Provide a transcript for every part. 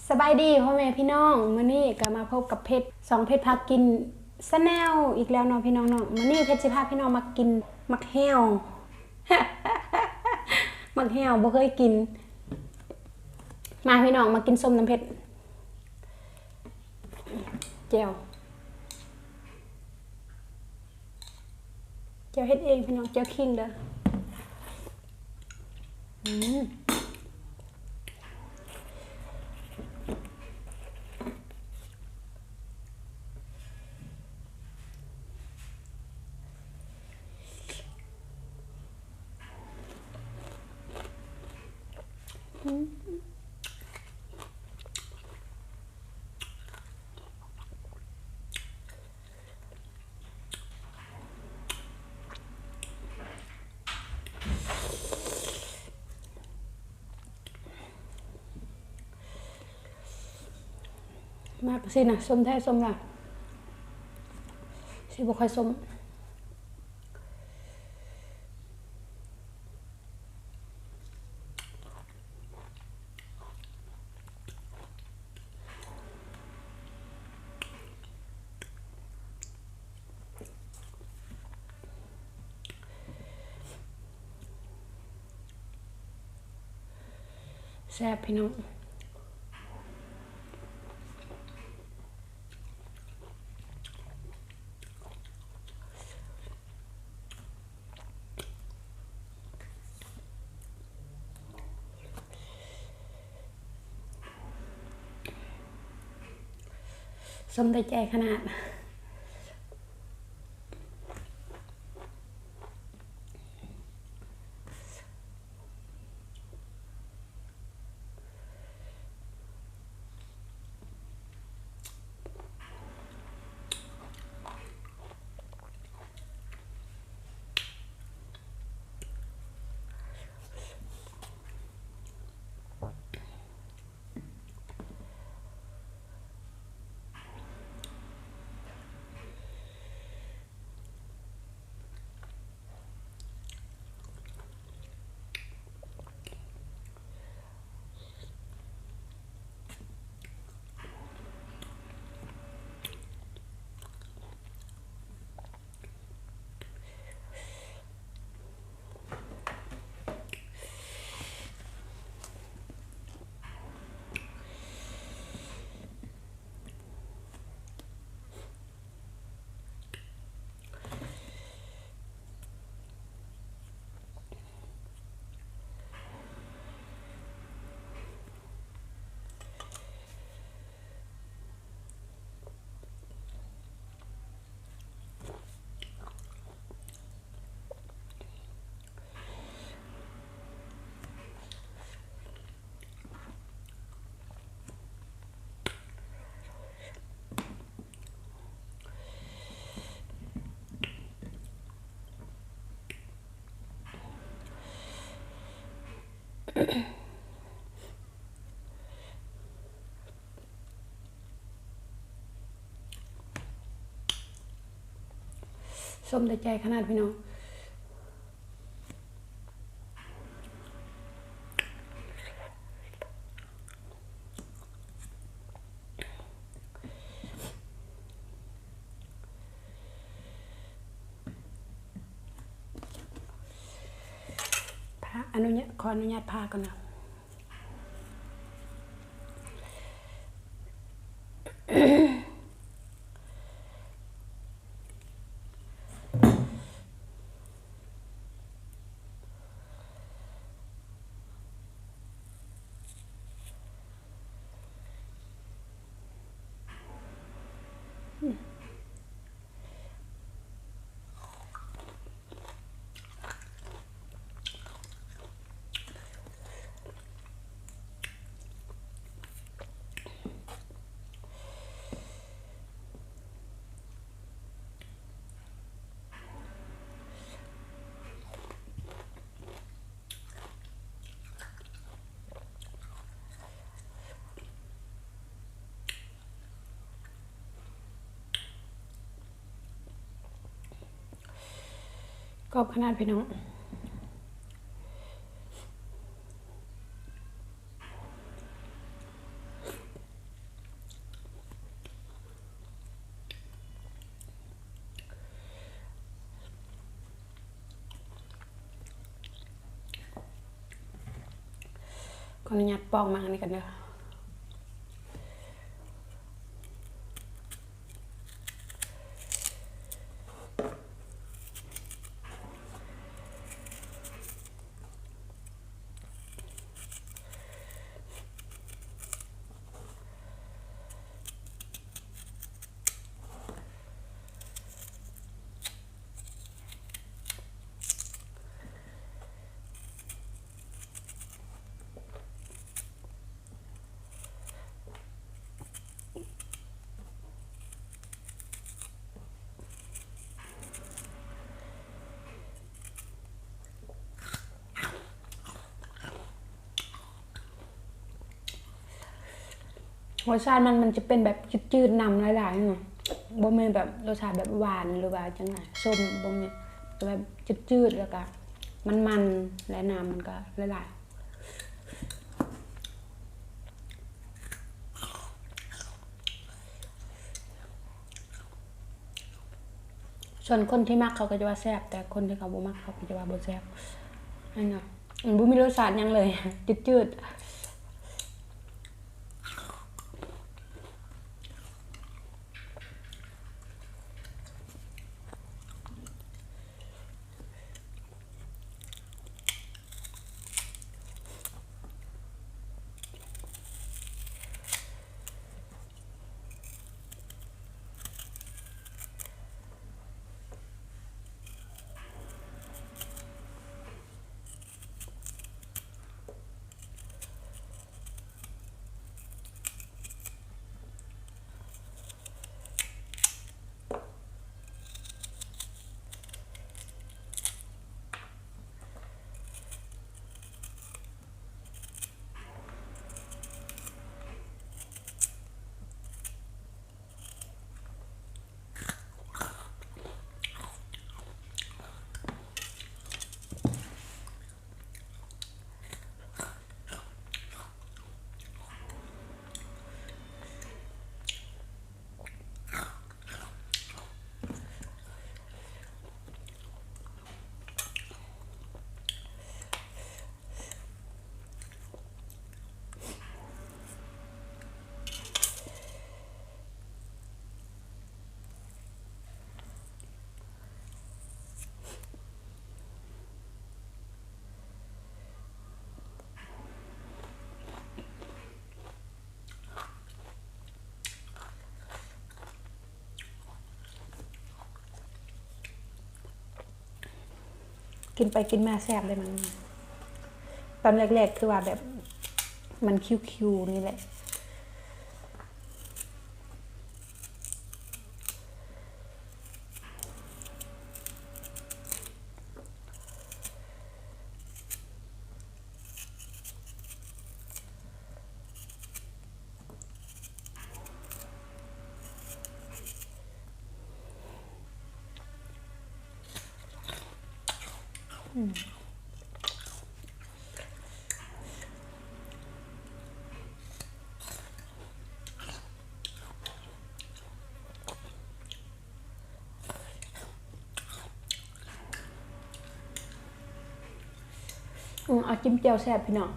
ສະບາຍດີພໍ່ແມ່ພີ່ນ້ອງ, ມື້ນີ້ກໍມາພົບກັບເພັດ ຊ່ອງເພັດພາກິນ Channel ອີກແລ້ວເນາະພີ່ນ້ອງເນາະ. ມື້ນີ້ເພັດຊິພາພີ່ນ້ອງມາກິນໝາກແຫ້ວ ໝາກແຫ້ວບໍ່ເຄີຍກິນ. ມາພີ່ນ້ອງ ມາກິນສົ້ມນຳເພັດ. ແຈ່ວ ແຈ່ວເຮັດເອງພີ່ນ້ອງ, ແຈ່ວຂີງເດີ. ອືມ ອືມ. ມັກຊີ້ນະ ສົ້ມແທ້ສົ້ມວ່າ ຊິບໍ່ຄ່ອຍສົ້ມ. ແຊບພີ່ນ້ອງ. ສົ້ມໄດ້ໃຈຂະໜາດ. ສົ້ມໄດ້ໃຈຂະໜາດພີ່ນ້ອງ. ພາ ອະນຸຍາດ ຂໍອະນຸຍາດພາກ່ອນນະ. ກອບຂະໜາດພີ່ນ້ອງ. ຂໍອະນຸຍາດປອກໝາກອັນນີ້ກ່ອນເດີ. ລົດຊາດມັນ ມັນຈະເປັນແບບຈືດໆ ນ້ຳຫຼາຍໆ ເນາະ ບໍ່ແມ່ນແບບລົດຊາດແບບຫວານ ຫຼືວ່າຈັ່ງໃດ ສົ້ມ ບໍ່ແມ່ນ ແບບຈືດໆ ແລ້ວກະມັນໆ ແລະ ນ້ຳມັນກະຫຼາຍໆ. ສ່ວນຄົນທີ່ມັກເຂົາກໍຈະວ່າແຊບ ແຕ່ຄົນທີ່ເຂົາບໍ່ມັກເຂົາກໍຈະວ່າບໍ່ແຊບ ອັນນະ ມັນບໍ່ມີລົດຊາດຫຍັງເລີຍ ຈືດໆ. ກິນໄປກິນມາແຊບເດ້ມັນ. ຕອນແລກໆ ຄືວ່າແບບມັນຄິວໆ ນີ້ແຫຼະ. ອືມ ເອົາຈິ້ມແຈ່ວແຊບ ພີ່ນ້ອງ.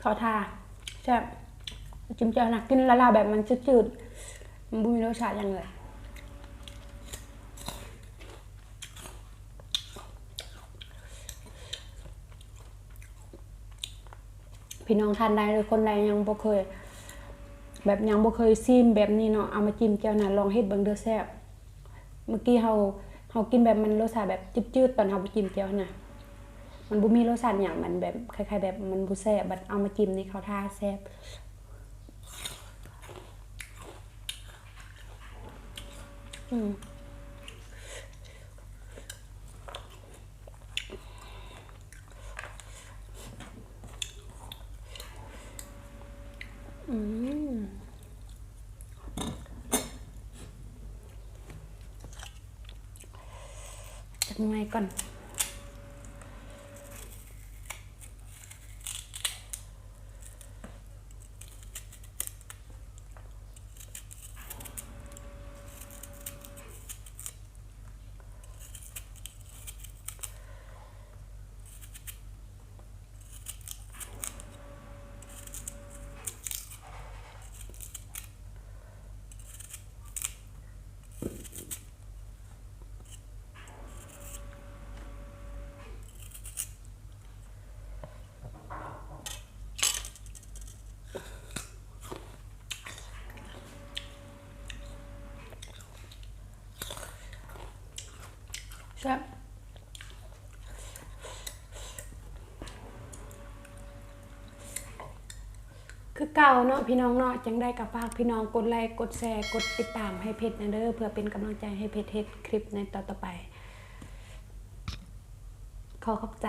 ເຂົ້າທ່າ ແຊບ. ຈິ້ມແຈ່ວນະ ກິນລາວໆ ແບບມັນຈືດໆ ມັນບໍ່ມີລົດຊາດຫຍັງເລີຍ. ພີ່ນ້ອງທ່ານໃດ ຫຼື ຄົນໃດຍັງບໍ່ເຄີຍ ແບບຍັງບໍ່ເຄີຍຊີມແບບນີ້ເນາະ ເອົາມາຈິ້ມແຈ່ວນະ ລອງເຮັດເບິ່ງເດີ ແຊບ. ເມື່ອກີ້ເຮົາ ເຮົາກິນແບບມັນລົດຊາດແບບຈືດໆ ຕອນເຮົາບໍ່ຈິ້ມແຈ່ວຫັ້ນນະ ມັນບໍ່ມີລົດຊາດຫຍັງ ມັນແບບຄ້າຍໆ ແບບມັນບໍ່ແຊບ ບັດເອົາມາຈິ້ມນີ້ເຂົ້າທ່າແຊບ. ອືມ ອືມ ຈັກໜ່ວຍກ່ອນ. ແຊບ ຄືເກົ່າເນາະພີ່ນ້ອງເນາະ, ຈັ່ງໃດກໍຝາກພີ່ນ້ອງກົດໄລ ກົດແຊ ກົດຕິດຕາມໃຫ້ເພັດແດ່ເດີ ເພື່ອເປັນກຳລັງໃຈໃຫ້ເພັດເຮັດຄລິບໃນຕໍ່ໆໄປ. ຂໍຂອບໃຈ.